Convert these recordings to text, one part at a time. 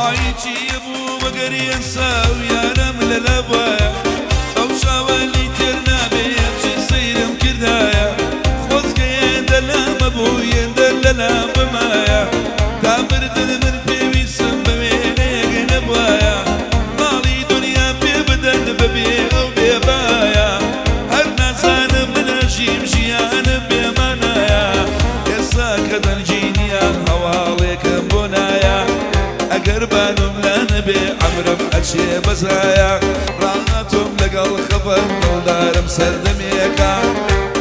ئای چییە بوو مەگەر ئێستا و یارم لەلا بوایە، ئەو چاوە لێی تێر نابێ هەرچی سەیرم کردایە، خۆزگە هێندە لامە بوو هێندە لەلام بمایە، تا مردن من پێویستم بە وێنەیەک نەبوایە، ماڵی دونیا پێ بدەن بەبێ ئەو بێ بایە، هەر نازانم من ئەژیم ژیانم بێ مانایە، ئێستا کە دەنگی نییە هەواڵێکم بۆ نایە، ئەگەر بانوم لا نەبێ عەمرم ئەچێ بەزایە، ڕاهاتوم لەگەڵ خەفەت دڵدارم سەردەمێکە،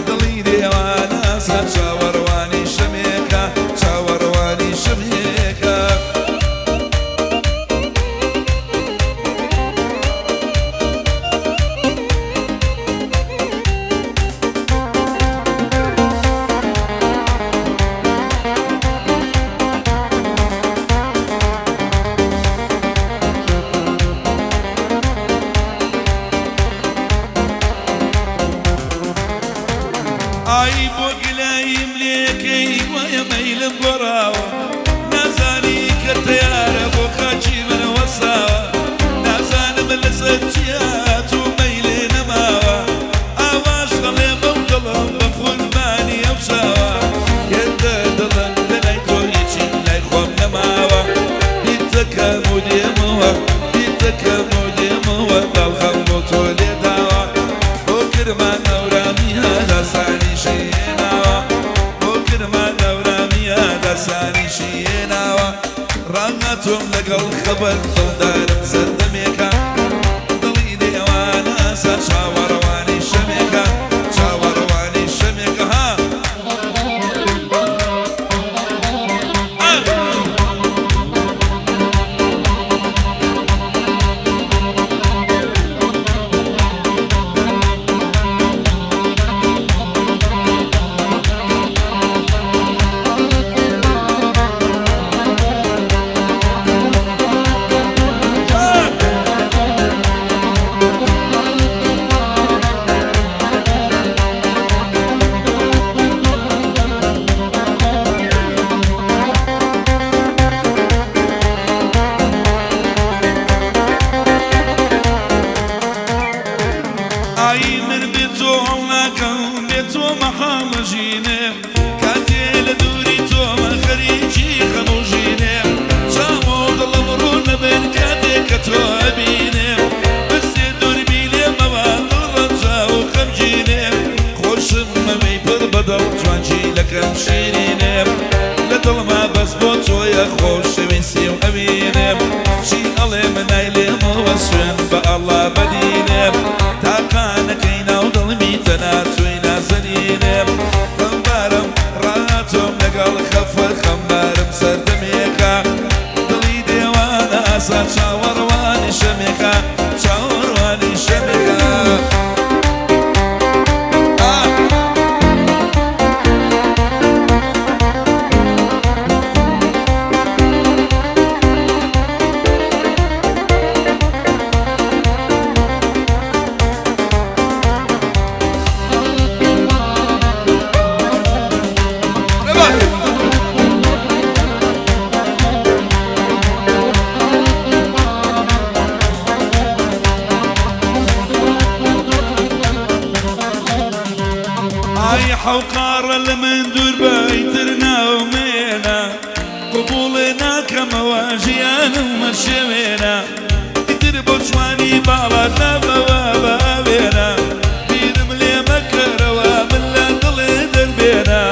دڵی دێوانە ئاسا چاوەڕوانی شەمێکە، چاوەڕوانی شەمێکە. ئای بۆ گلەییم لێکەی گوایە مەیلم گۆڕاوە، نازانی کە تەیارە بۆ خاکی من وەستاوە، نازانم لەسەر چی هاتوو مەیلێ نەماوە، ئاواش دەڵێ بەو دڵم بە قوربانی ئەو چاوە، هێندە دڵم لەلای تۆ هیچی لای خۆم نەماوە، بیرتەکەم و دێمەوە بیرتەکەم و دێمەوە داڵغەم بۆ تۆ لێداوە، بۆ کرمان هەورامیە داستانیشی هێناوە، بۆ کرمان هەورامیە داستانیشی هێناوە، ڕاهاتووم لەگەڵ خەبەر دڵدارم سەردەمێکە، دڵی دێوانە ئاسا چاوەڕوانی شەمێکە، چاوەڕوانی شەمێکە ها. ئای من بێ تۆ هەڵناکەم بێ تۆ مەحاڵە ژینێ، کاتێ لە دووری تۆمە خەریکی خەم و ژینێ، چاوم و دڵم ڕوون نەبن کاتێ کە تۆ ئەبینێ، بەسێ دووربی لێمەوە دڵ ڕەنجاو و خەمگینێ، خۆشم مەمەی پڕ بەدڵ جوانجیلەکەم شیرینێ، لە دڵما بەس بۆ تۆیە خۆشەویستی و ئەوینێ، چی ئەڵێ منای لێمەوە سوێن بە ئەڵڵا بەدینێ، تاقانەکەی ناو دڵمی تەنها تۆی نازەنینێ، خەمبارم ڕاهاتووم لەگەڵ خەفەر خەمبارم سەردەمێکە، دڵی دێوانە ئاسا چاوەڕوانی شەمێکە، چاوەڕوانی شەمێکە. ئای حەوقاڕە لە من دوور بە ئیتر ناومێنە، قبوڵێ ناکەمەوە ژیانم مەشێوێنە، ئیتر بۆ جوانی باڵات نابەوە بە ئاوێنە، بیرم لێ مەکەرەوە من لە دڵێ دەربێنە،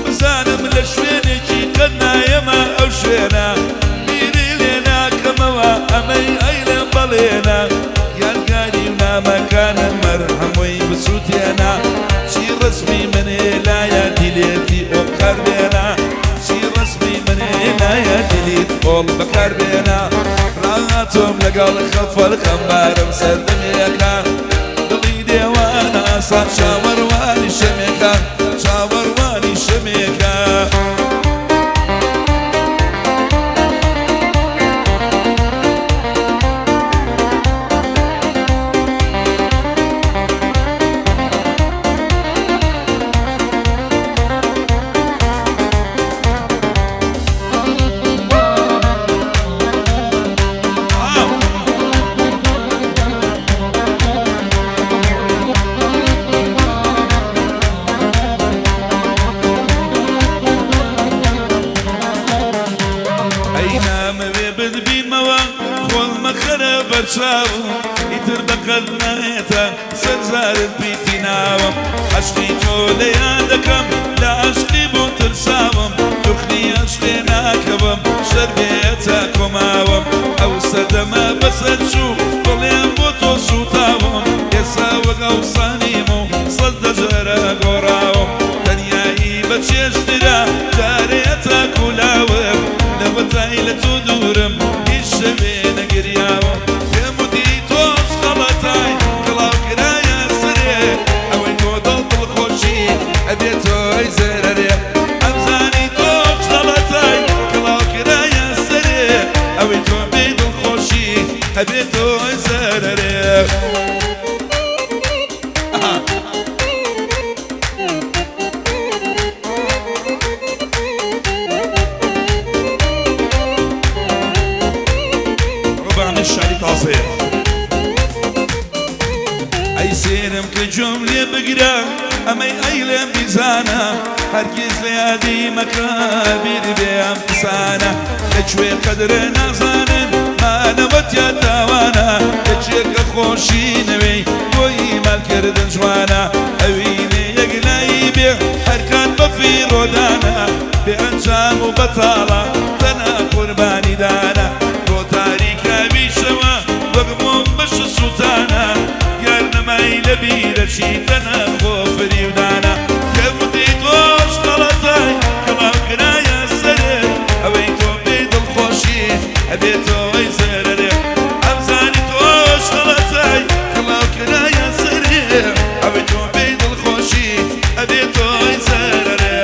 بزانم لە شوێنێکی قەت نایەمە ئەو شوێنە، بیری لێ ناکەمەوە ئەمەی ئەیلم بەڵێنە، یادگاری و نامەکانم مەر هەمووی بسووتێنە، چی ڕەسمی منێ لایە دیلێتی ئۆ بەکاربێنە، چی ڕەسمی منێ لایە دیلیت ئۆڵ بەکاربێنە، ڕاهاتووم لەگەڵ خەفەر خەمبارم سەردەمێکە، دڵی دێوانە ئاسا چاوەڕوانی شەمێکە، چاوەڕوانی شەمێکە. چاوم ئیتر بەقەد نایەتە سەر زارت پیتی ناوم عەشقی تۆ لەیان دەکەم لە عەشقی بۆ ترساوم توخنی عەشقێ ناکەوم شەربێتە کۆماوم ئەو سەردەمە بەسەر چوو دڵیان بۆ تۆ سووتاوم ئێستا وەک ئەوسانیم و سەد دەجارە گۆڕاوم تەنیایی بە چێژترە جارێ تاکو لاوم لەوەتای لە تۆ دوورم هیچ شەوێ نەگریاوم پێم وتی تۆش خەڵەتای کڵاو کرایە سەرێ ئەوەی تۆ دڵ دڵخۆشی ئەبێ تۆی زەرەرێ ئەمزانی تۆش خەڵەتای کڵاو کرایە سەرێ ئەوەی تۆ بێ دڵخۆشی ئەبێ تۆی زەرەرێ. ربع من شعری تازەیە. ئەی سێرم کە گوێم لێ بگرە ئەمەی ئەیڵێم بیزانە هەرگیز لە یادی مەکە بیر بێ ئەم قسانە لەکوێ قەدرە نازانن مانەوەت یا تاوانە یەکێکە خۆشی نەوێی بۆی مالکردن جوانە ئەوینێ یەکلایی بێ هەرکات بەفیڕۆدانە بێ ئەنجام و بەتاڵە تەنها قوربانیدانە بۆ تاریکاویشەوە وەک مۆم بەش سووتانە یار نەمای لە بیرەچی تەنها خۆ فریودانە پێم وتی تۆش خەڵەتای کڵاو کرایە سەرێ ئەوەی تۆ بێ دڵخۆشی ئەبێ تۆی زەرەرێ ئەمزانی تۆش خەڵەتای کڵاو کرایە سەرێ ئەوەی تۆ بێ دڵخۆشی ئەبێ تۆی زەرەرێ.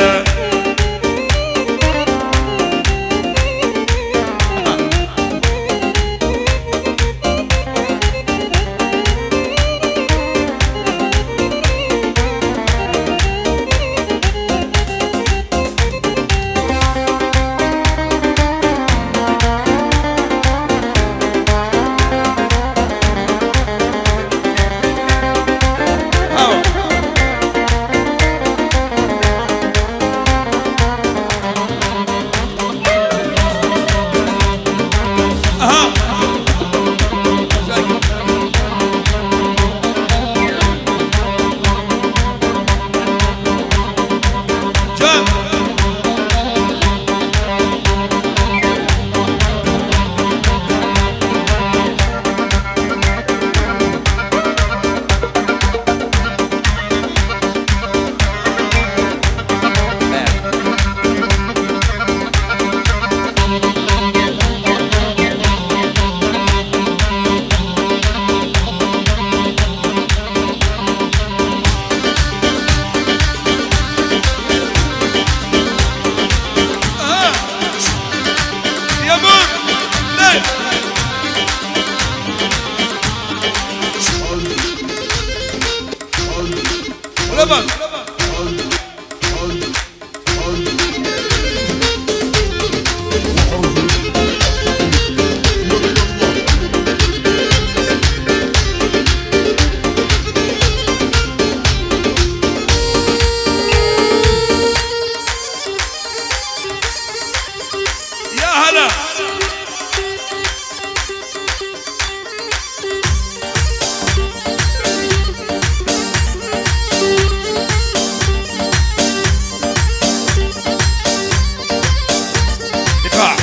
يا هلا. ايقاع.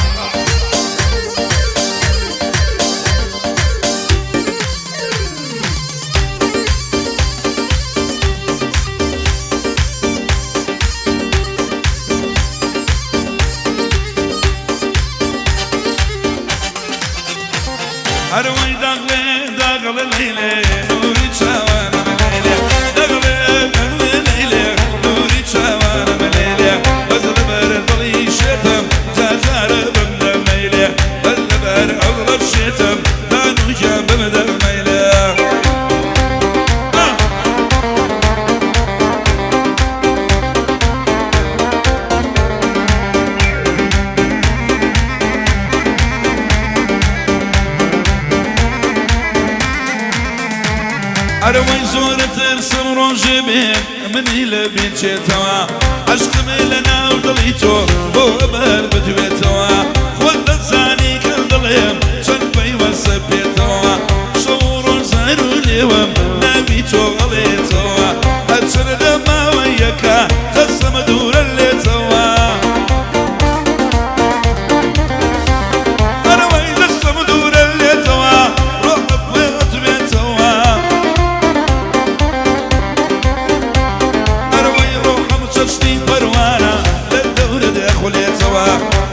ئەرەوەی داغڵێ داغڵێ لەیلێ نوری چاوانم لەیلێ داغڵێ داغڵێ لەیلێ نوری چاوانم لەیلێ بەس لەبەر دڵی شێتم جار جارە بمدە مەیلێ بەس لەبەر ئەوڵە شێتم بانوویان بمدە مەیلێ. ئەرەوەی زۆرە ترسم ڕۆژێ بێ منی لە بیرچێتەوە عەشقم لە ناو دڵی تۆ بۆ بەر بدوێتەوە خۆت دەزانی کە دڵێم چەند پەیوەستە پێتەوە. تۆ ئەڵێتەوە هەرچەندە ماوەیەکە خەسەمە دوورە لێتەوە ئەرەوەی دەستم دوورە لێتەوە ڕۆحە بڵێتبێتەوە ئەرەوەی ڕۆحم چەشتی پەروانە لە دەورە دەخولێتەوە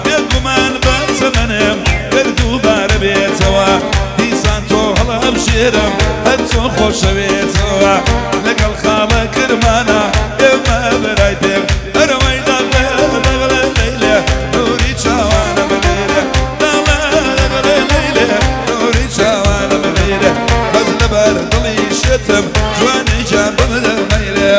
بێگومان بە تەمەنم گەر دووبارە بێتەوە دیسان تۆ هەڵئەبژێرم هەر چۆن خۆشەوێتەوە لەگەڵ خاڵە کرمانە ئێمە بەرای پێ ئەرەوەی داڵێ دەغڵێ لەیلێ نوری چاوانە بەلەیلێ داڵێ دەغڵێ لەیلێ نوری چاوانە بەلەیلێ بەس لەبەر دڵی شێتم جوانی گیان بمدە مەیلێ.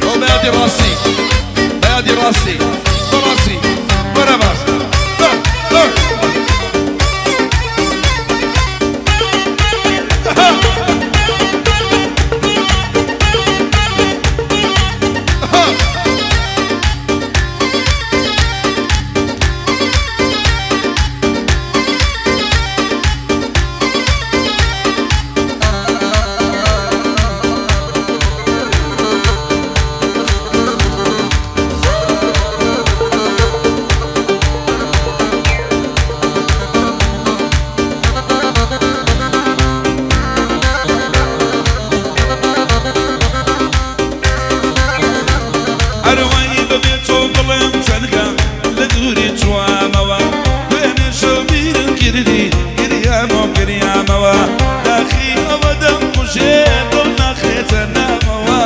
ئەو بەیادی ڕاستی بەیادی ڕاستی بەڕاستی وەرە باس ئەروای بەبێ تۆ دڵم تەنگە لە دووری جوامەوە دوێنێ شەو بیرم کردی گریام و گریامەوە داخی ئەوە دەمکوژێ دڵ ناخێتە نامەوە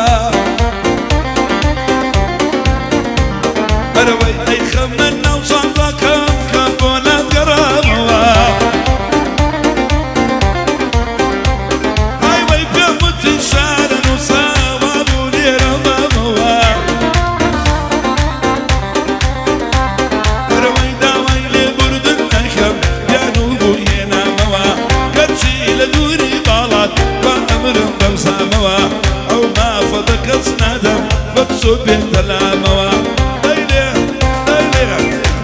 ئەرەوەی ئەی خەمە ناو چانداکەم کە بۆ لات گەڕامەوە ئای وەی پێم وتی شارە نووساوە بوو لێرە مامەوە ئەرەوەی داوای لێبوردن نەکەم بیان و بوو هێنامەوە گەرچی لە دووری باڵات بە ئەمرم بەمزامەوە ئەو مافە بە کەس نادەم وەک چۆ بێتە لامەوە دەیلێ دەیلێ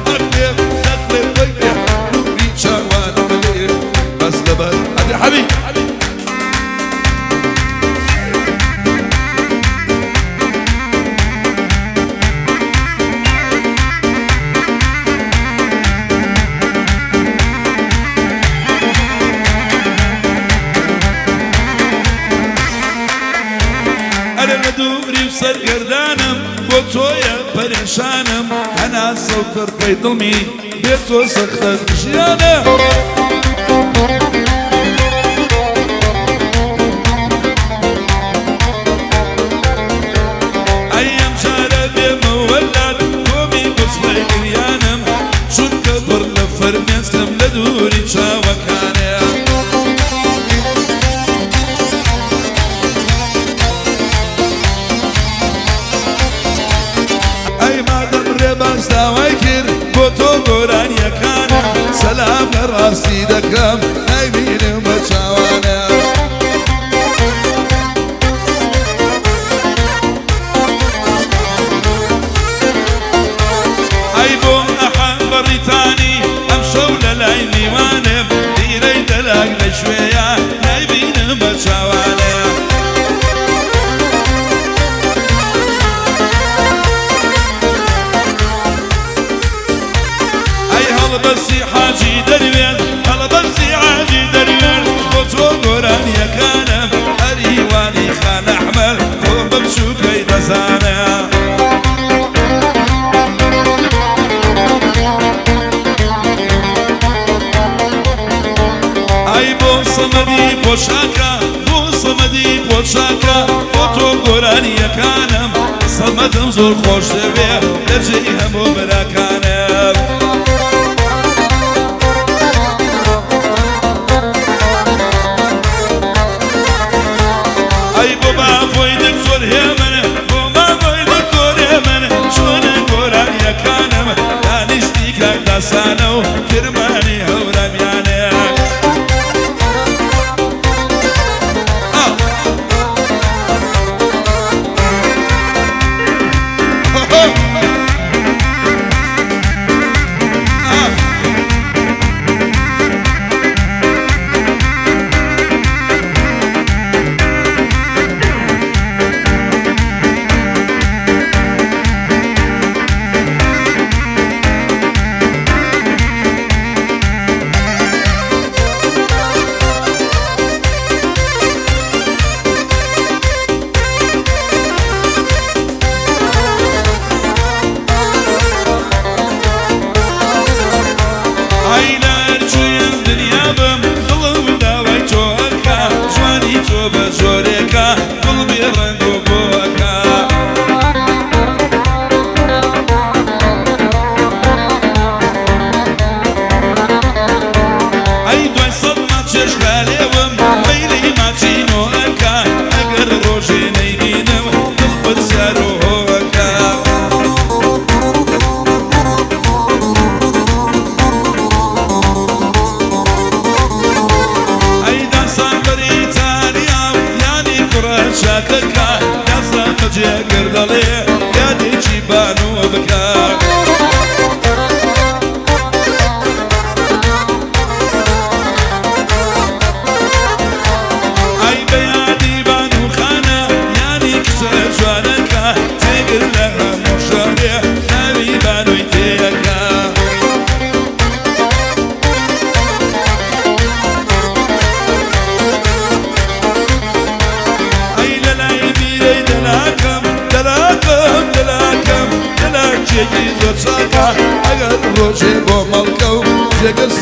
ئەقلێ دەقلێ وەیلێ نووری چاوانم لێ بەس لەبەر ئەدی حەبی. ئەرە لە دووری و سەرگەردانم بۆ تۆیە پەرێشانم هەناسە و تڕپەی دڵمی بێ تۆ سەختە ژیانە. ئەی ئەم جارە بێمەوە لات کۆمی بچڵەی گریانم چونکە پڕ لە فەرمێسکم لە دووری چاوەکانێ. ئەی مادەم ڕێباز داوای کرد بۆ تۆ گۆرانیەکانم سەلام لە ڕاستی دەکەم نایبینم بە چاوانە. ئەی بۆ ئەحە بەڕیتانی ئەمشەو لە لای میوانم دیرەی دەلاک لە کوێیە نایبینم بە چاوانە. ئەی هەڵبەستی حاجی دەروێن هەڵبەستی حاجی دەروێن بۆ تۆ گۆرانیەکانم هەریوانی خان ئەحمەد خۆ بەم چووکەی دەزانە. ئەی بۆ سەمەدی پۆشاکە بۆ سەمەدی پۆشاکە بۆ تۆ گۆرانیەکانم سەمەدم زۆر خۆش دەوێ لە جێی هەموو براکانم. ئەی بۆ باڤۆی دکتۆر هێمن بۆ مامۆی دکتۆر هێمن چۆنە گۆرانیەکانم دانیشتی کاک داسانە و کرمانی هەورامیانێ.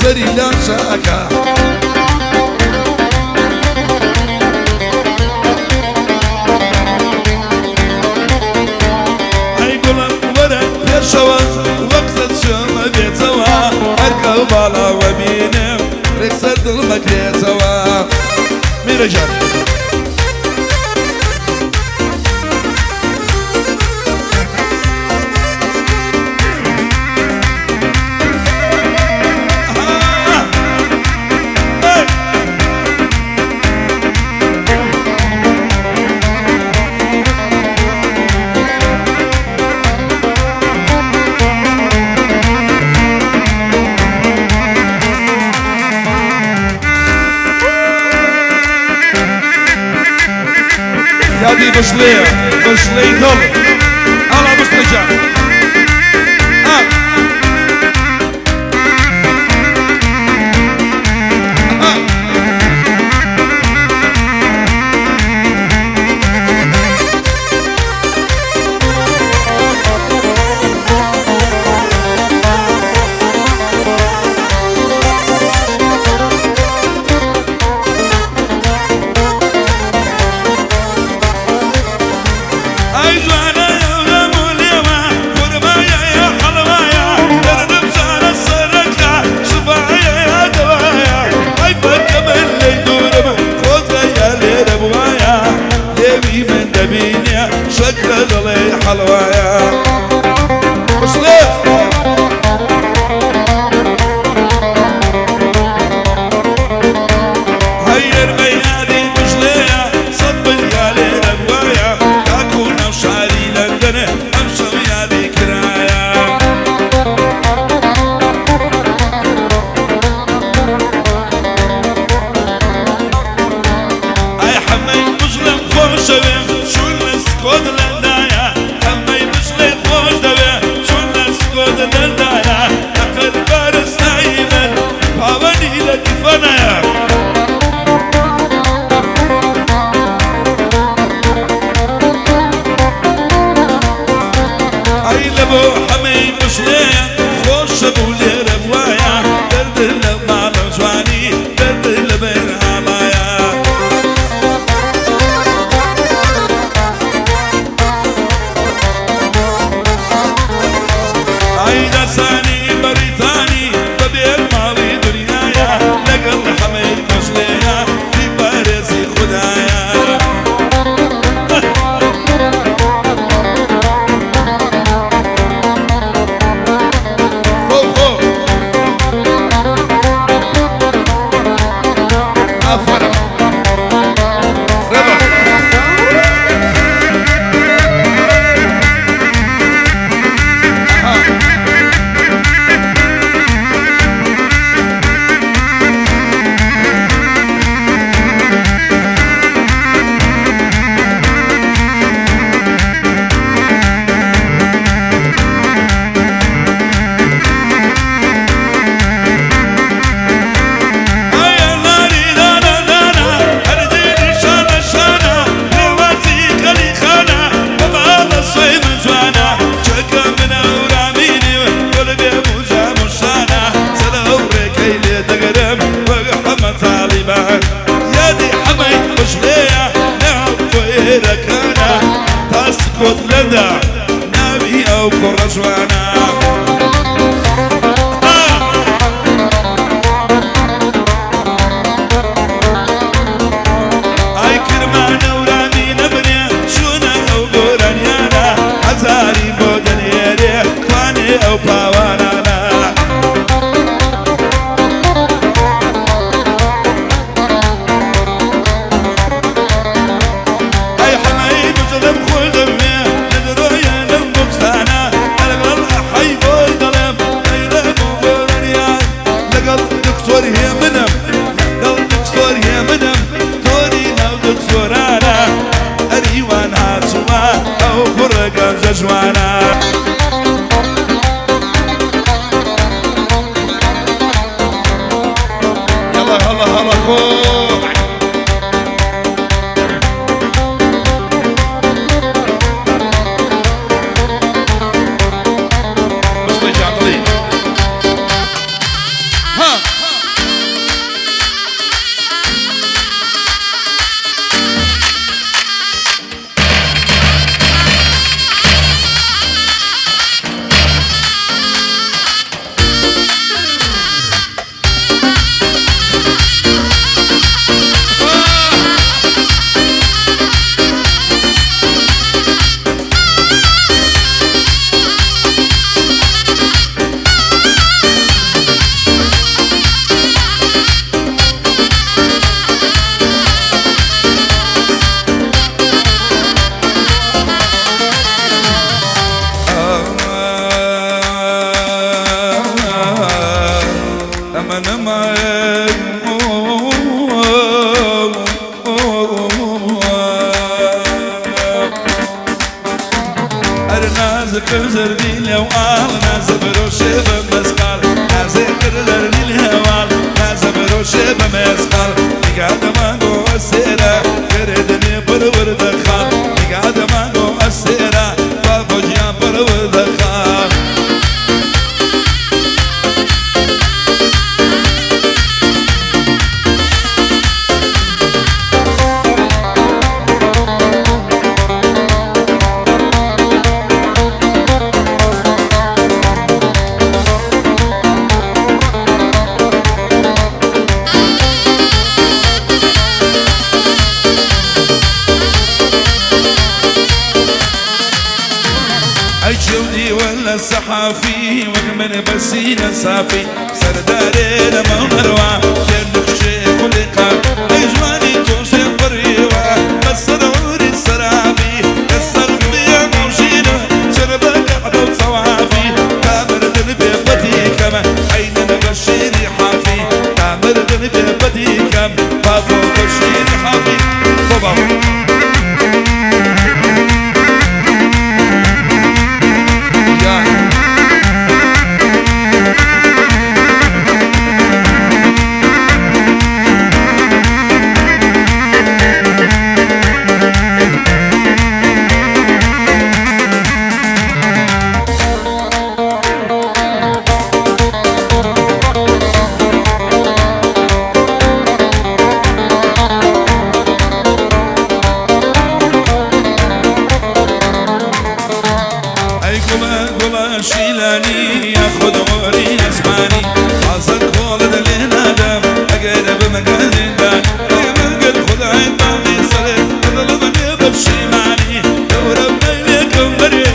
سەری لاشاکە. ئەی گوڵم وەرە پێشەوە، وەقتە چۆمە بێتەوە، هەرکە و باڵاوە بینم ڕێک سەر دڵ مەکرێتەوە. میرەجان یادی بشڵێ بشڵێی دڵ ئاڵا بشڵێ جان. ئەی جوانە یەورەم و لێوە، خورمایە یا حەڵوایە، دەردم چارە سەرەکە، شفایە یا دەوایە. ئەی فەرکە من لێی دوورم، خۆزگە یا لێرە بوایە، لێوی من دەبینێ شەکرە دڵێ حەڵوایە. بشڵێ هەیەر بەیادی بشڵێیە، سەد بریا لێرە بوایە، تاکو ناو شاری لەندەنێ ئەمشەو یادی کرایە. ئەی حەمەی بژڵێم خۆشەوێ، چون لە سکۆتلەندایە، حەمەی بژڵێ خۆش دەوێ، چون لە سکۆتلەندایە، لەقەر بارستایی من پاوەنی لە کفەنایە. ئەی لە بۆ حەمەی بژڵێ خۆشە بوو لێرە بوایە، دەرد لە ماڵم جوانی، دەرد لە بەر ئاڵایە. ئەی دەسانی بەریتانی بەبێ ماڵی دنیایە، لەگەڵ حەمەی بژڵێیە بیپارێزی خودایە. خۆ خۆ ئافەرم ڕێبە. ئایا لاری دانا دانا، هەردی شانە شانە، نێوەتی خەلیخانە، بە باڵە سوێ من جوانە، چەکە منە ورامینی گوڵ بێ موجام و شانە، سەرەو ڕێکەی لێ دەگرم وەک حەمە تاڵیبان. یادی حەمەی بشڵێیە ناو بۆیرەکانە، تا سکۆتلەندا ناوی ئەو کوڕە جوانە. ئای کرمانە ورامی نەبرێ، چۆنە ئەو گۆرانیانە، هەزاری بۆ دەنێرێ توانێ ئەو پاوانانە. ئەی حەمەی بجڵم خۆش دەوێ، لە درۆیە لەم بۆکسانە، لەگەڵ ئەحەی بۆی دەڵێم ئەیرەم و گۆرانیان. لەگەڵ دکتۆر هێمنم، لەگەڵ دکتۆر هێمنم، تۆری ناو دکتۆرانە، ئەریوان هاتووە ئەو کوڕە گەنجە جوانە. يلا هلا هلا خو بشڵێ جان دڵی ها. نازق زردی لەوئاڵ نازە بەرۆشێ بە مەسقاڵ نازێ قر زەردی لەواڵ نازە بەرۆشێ بە مەسقاڵ نیگادەمانگۆ ئەسێرە گەرێ دەنێ پەروەردەخاڵ نیگادەمانگۆ ئەسێرە باڤۆ گیان پەروەردەخاڵ. ئەی جودی ولا الصحافي ومن بسينا صافي سرداري لما مروى نخشي خلقا أي جواني توشي بريوة بس دوري السرابي كسر بيا موشينا شربك قعدة وصوافي تامر دنبي بدي كما عين بشيري حافي تامر دنبي بدي كم بابو بشيري حافي بابا ئەی گوڵە گوڵە شیلانی یاخود عۆری ئەسمانی حەزەر خۆڵت لێ نادەم ئەگەر بمەگە زیندان ئەی مەگەر خودای باڵی سەرێ دڵم لێ بەپشیمانی دەورە بەیلێکم بەرێ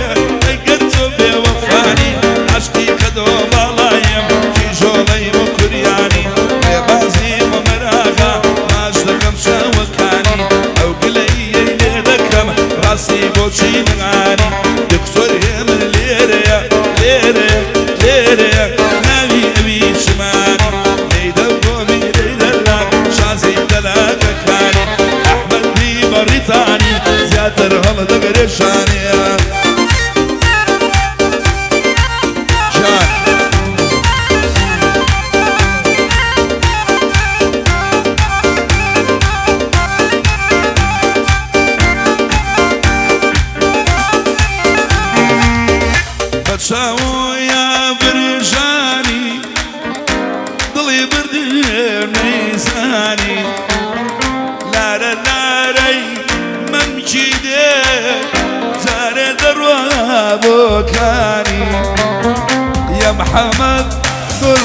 ئەگەر تۆ بێوەفانی عەشقی قەدۆ باڵایم کیژۆڵەی مکوریانی بێبازی مەمەراغا ماچ دەکەم شەوەکانی ئەو گلەیەی لێ دەکەم ڕاستی بۆچی نغانی دکتۆر هێمن لێرەیە لێرەیە لێرەیە ناوی ئەوی چمانی لێدە بۆمی لێدەلا شازی دەلاکەکانی ئەحمەدی بەڕیتانی زیاتر هەڵدەگرێ شانیە جان. بە چاوۆیا برژانی دڵی بردێ نەیزانی لارە لارەی مەمکی دێ جارێ دەڕوا بۆکانی يا محمد دل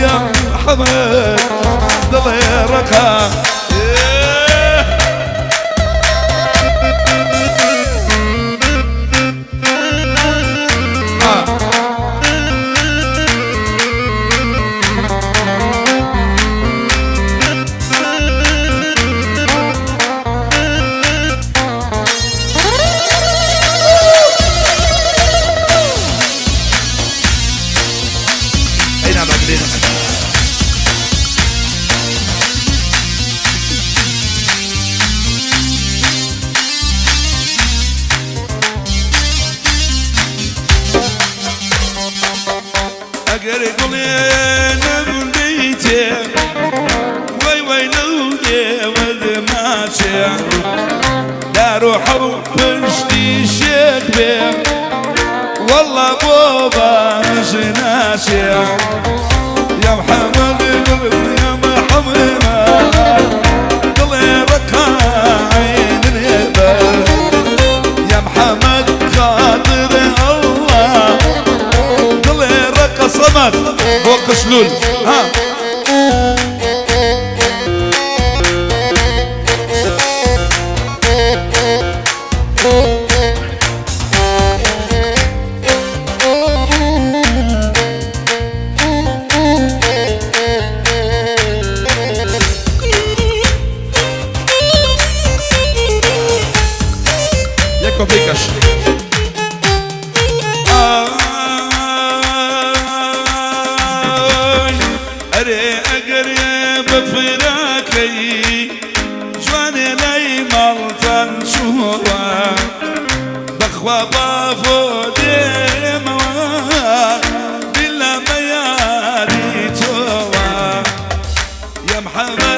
يا محمد دڵێ ڕەقا. ئەی نامەگرێنە. ئەگەر گوڵێ نەبوون بیتێ وەی وەی لەو لێوە دەماچێ دار و حەو پشتی شێک بێ والله بۆ باش ناچێ يا محمد يا محمد دڵێ ڕەقا عین لێبەر يا محمد خاطر الله دڵێ ڕەقە صەمەد بۆ قشلول ها. یەک کۆپەی کەش. ئای ئەرێ ئەگەر بە فراکەی جوانێ لای ماڵتان چووە بەخوا بافۆ دێ. مەرحەبا.